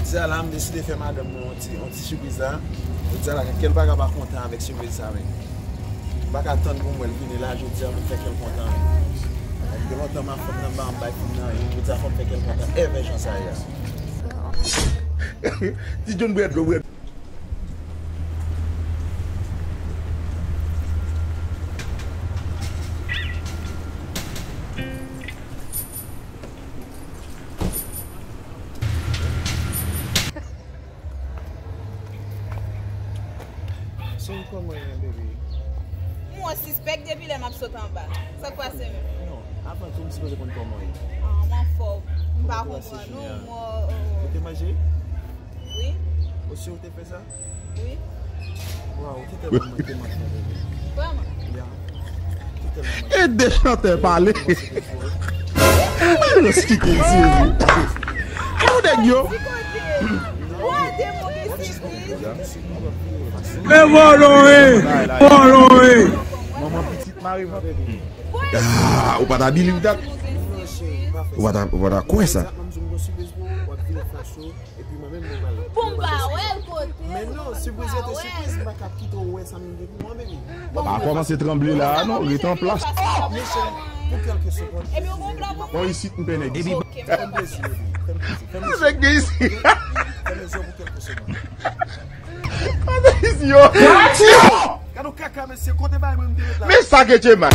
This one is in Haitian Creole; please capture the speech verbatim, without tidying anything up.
Jodi a la, m deside fè madanm mwen yon ti, yon ti sipriz la. Jodi a la, kè l pa ka pa kontan avèk sipriz sa, men. M pa ka tann pou m wè l vini la, jodi a, pou m fè kè l kontan. Gen lontan m ap fè m nan, m pa bay fanm nan anyen, jodi a, fò m fè kè l kontan, èvè jan sa ye a. Ti John bwè dlo, bwè. Cheri, kòman w ye, baby? Mwen sispèk depi lè m ap sot anba. Sa k pase menm? Non, avan tou, m sipoze konn kòman w ye. Ah, m anfòm. M pa konprann ou, mwen. Ou te manje? Wi. Ou si ou te fè sa? Wi. Waw, ou te tèlman manke m ap fè, baby. Vrèman? Ya. Ou te tèlman manke. E de chantè pale. Lòs ki te di. Ki ou nèg yo? E vòlò, e! Vòlò, e! Manman pitit mare m. Ah, ou pa ta believe that? Ou pa ta, ou pa ta kwè sa? Bon, m pa wè l kote. Men non, sipriz rete sipriz, m pa ka kite w wè sa m gen pou mwen, baby. Pa kòmanse tranble la, non, rete an plas. Michel, pou kèlke segonn. Epi w gon plan pou mwen? Bon, isit, m pè nèg. Epi fè m plezi, baby. Fè m plezi. Fè m plezi. Nèg gen isi. Fè m plezi pou kèlke segonn. Gade isi, yo. Gade yon kaka, mesye, kote bay mwen, m te ret la. Men sa ke Djeman.